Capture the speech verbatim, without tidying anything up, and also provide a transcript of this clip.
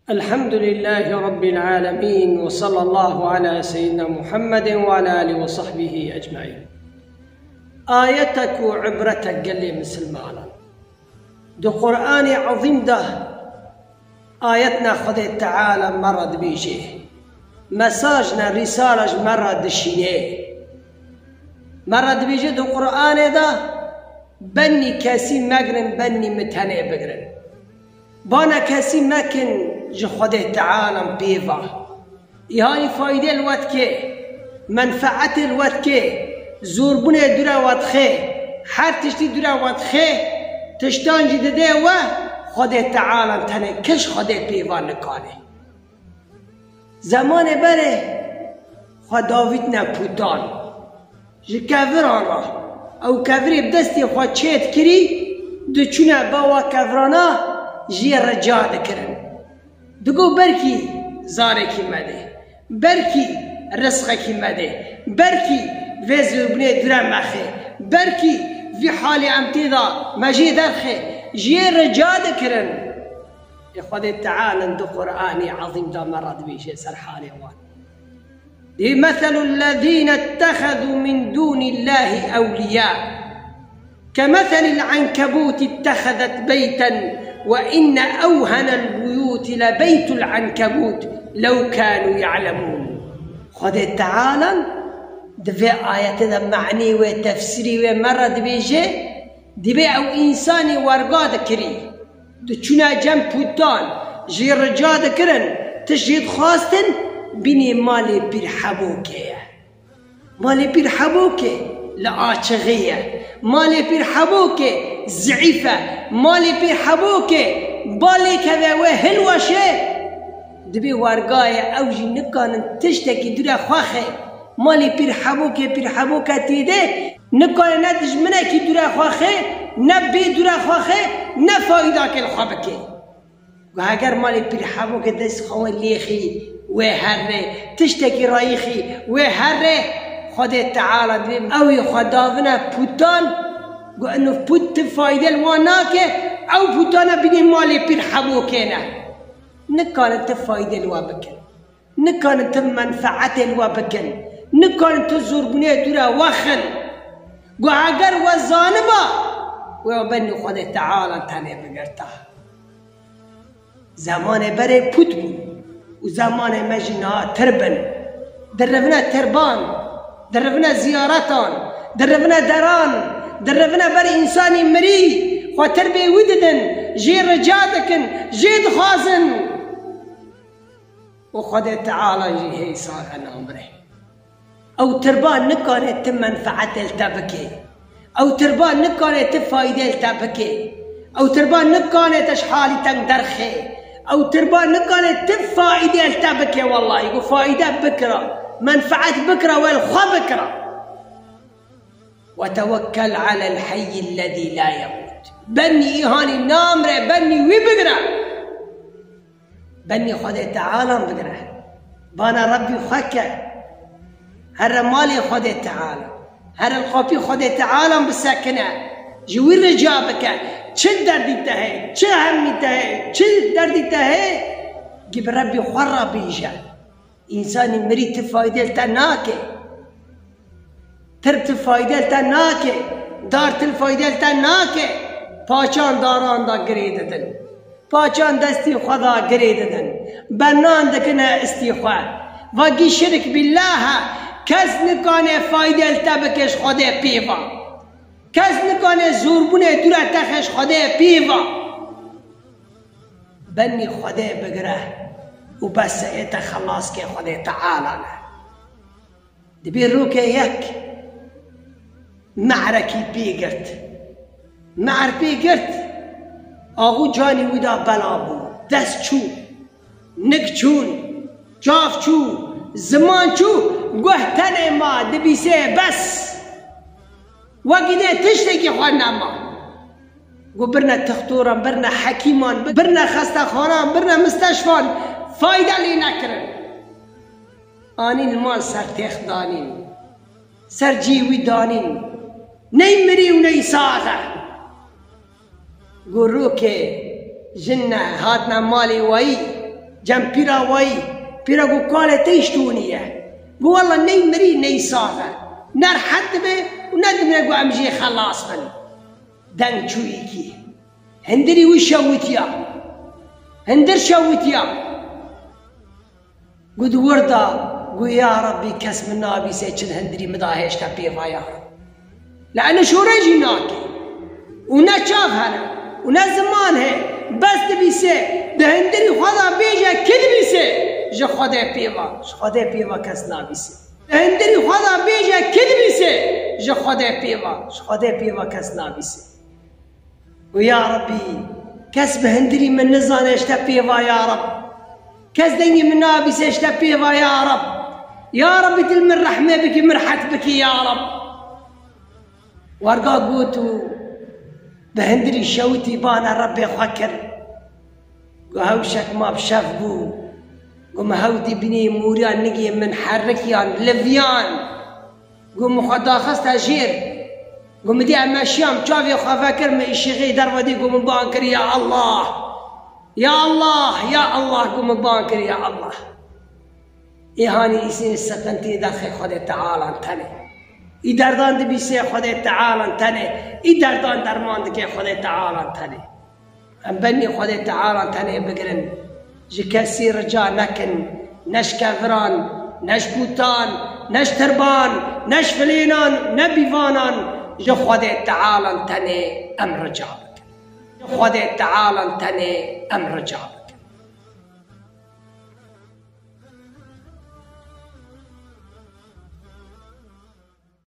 الحمد لله رب العالمين، وصلى الله على سيدنا محمد وعلى آله وصحبه أجمعين. Ayetek û ibretek gelê misilmanan. Di Qur'anê Ezîm de ayetna Xwedê Teala me re dibêje. Mesajna, rîsala ji me re dişîne. Me re dibêje di Qur'anê de, bennî kesî megirin, bennî min tenê bigirin. Bana kesî mekin ji Xwedê Teala pê ve. Îhanî faydê li we dike, menfeetê li we dike, zorbûnê dûre we dixe, her tiştî dûre we dixe, tiştan jî dide we, Xwedê Teala tenê, kes Xwedê pê ve nikane. Zemanê berê xwe davîtine putan. Ji keviran re, ew kevirê bi destê xwe çêdikirî, diçûne ba wa kevirana jê rica dikirin. Digo, belkî zarekî me dê, belkî rizqekî me dê, belkî vê zirbinê dûre me xê, belkî vî halê em tê de me jê derxê, jê rica dikirin. Ê Xwedê Teala di Qur'anê Ezîm de me re dibêje ser halê wan. Dê, مثل الذين اتخذوا من دون الله أولياء كمثل العنكبوت اتخذت بيتا وإن أوهن البيوت لبيت العنكبوت لو كانوا يعلمون. Xwedê Teala di vê ayetê de manî wê, tefsîrî wê me re dibêje, dibê ew însanî werga dikirî. Diçûne cem putan, jê rica dikirin, tişt jê dixwastin, bînê malê pîr hebokê ye. Malê pîr hebokê li açixê ye. Malê pîr hebokê zeîf e. Malê pîr hebokê balê keve wê hilweşê. Dibê wergayê ew jî nikanin tiştekî dûre xwe xê. Malê pîr hebokê, pîr heboke tê de nikane ne dijminekî dûre xwe xê, ne bê dûre xwe xê, ne fayîdakê li xwe bike. Gu heger malê pîr hebokê dest xwe wê lêxî, wê herrê, tiştekî rayîxî, wê herrê, Xwedê Teala dibê ew ê xwe davine putan, gu eno put ti fayde li wan nake, ew putana bînê malê pîr hebokê ne. Nikanin ti fayde li we bikin. Nikanin ti menfeetê li we bikin. Nikanin ti zorbûnê dûre we xin. Gu heger we zaniba, we benî Xwedê Teala tenê bigirta. Zemanê berê put bûn û zemanê me jî niha tirb in. Dirivine tirban, dirivine ziyaretan, dirivine deran, dirivine ber însanî mirî, xwe tirbê wî didin, jê rica dikin, jê dixwazin. Û Xwedê Teala jî hê sare namire. Ew tirba nikane ti menfeetê li te bike. Ew tirba nikane ti fayde li te bike. Ew tirba nikane te ji halî teng derxe. Ew tirba nikane ti fayde li te bike, wellahî, gu fayde bikira, menfeet bikira, we li xwe bikira. وتوكل على الحي الذي لا يموت. Benî îhanî namire, benî wî bigire. Benî Xwedê Teala bigire. Bana Rebbî xwe ke. Here malê Xwedê Teala. Here li xapî Xwedê Teala bisekine. Ji wî rica bike. Çi derdî te heye, çi hemî te heye, çi derdî te heye, gî bi Rebbî xwe re bêje. Însanî mirî ti fayde li te nake. Tirb ti fayde li te nake. Dar ti fayde li te nake. Paçan daran da girê didin. Paçan destî xwe da girê didin. Benan dikine istî xwe. Va gî şirk billah e. Kes nikane fayde li te bike ji Xwedê pê va. Kes nikane zorbûnê dûre te xe ji Xwedê pê va. Benî Xwedê bigire û bes e, ê te xelaskê Xwedê Teala ne. Dibê rokê yek mehrekî pê girt. Mehr pê girt, axû canî wî da bela bû. Dest çû, nik çûn, çav çû, ziman çû, guh tenê ma dibîsê bes. Wekî dê tiştekî xwe nema. Gu birine tixtoran, birine hekîman, birine xestexanan, birine misteşfan, fayde lê nekirin. Anîn li mal ser têx danîn, ser cî wî danîn. Ney mirî û ney sax e. Gu rokê jin ne hatine malê wayî. Cem pîra wayî, pîra got, "Kalê te îştûnî ye." Got, "Walla ney mirî, ney sax e. Ne rehet dibe û ne dimire got em jê xelas bin." Deng çûyîkî. Hindirî wî şewitiya. Hindir şewitiya. Got, "Wirda, got, ya Rebbî, kes min nabîse, çi di hindirî min da hêşte pêva ya Rebbî." Lê ene şore jî nake. Û ne çav hene. Û ne ziman heye. Bes dibîse, di hindirî xwe de bêje, ki dibîse, ji Xwedê pêva, ji Xwedê pêva kes nabîse. Di hindirî xwe de bêje, ki dibîse, ji Xwedê pêva, ji Xwedê pêva kes nabîse. Û ya Rebbî, kes bi hindirî min nizane ji te pêva ya Reb. Kes dengê min nabîse ji te pêva ya Reb. Ya Rebbî, tu li min rehmê bikî, min rehet bikî ya Reb. Werga got û bi hindirî şewitî bana Rebbê xwe kir. Got, "Hewşek ma bi şev bû." Got, "Min hewdî binê mûriya nigê min herikiyan, liviyan." Got, "Min xwe daxiste jêr." Got, "Min dî em meşiyam, çavê xwe vekir, min îşîxê derve dî, got, min ban kir, ya Allah. Ya Allah, ya Allah, got, min ban kir, ya Allah." Ê hanî îsîn seqintî derxê Xwedê Teala tenê. Î derdan dibîsê Xwedê Teala tenê. Î derdan derman dike Xwedê Teala tenê. Em benî Xwedê Teala tenê bigirin. Ji kesî rica nekin. Ne ji keviran, ne ji bûtan, ne ji tirban, ne ji filênan, ne bîvanan. Ji Xwedê Teala tenê em rica bikin. Ji Xwedê Teala tenê em rica bikin.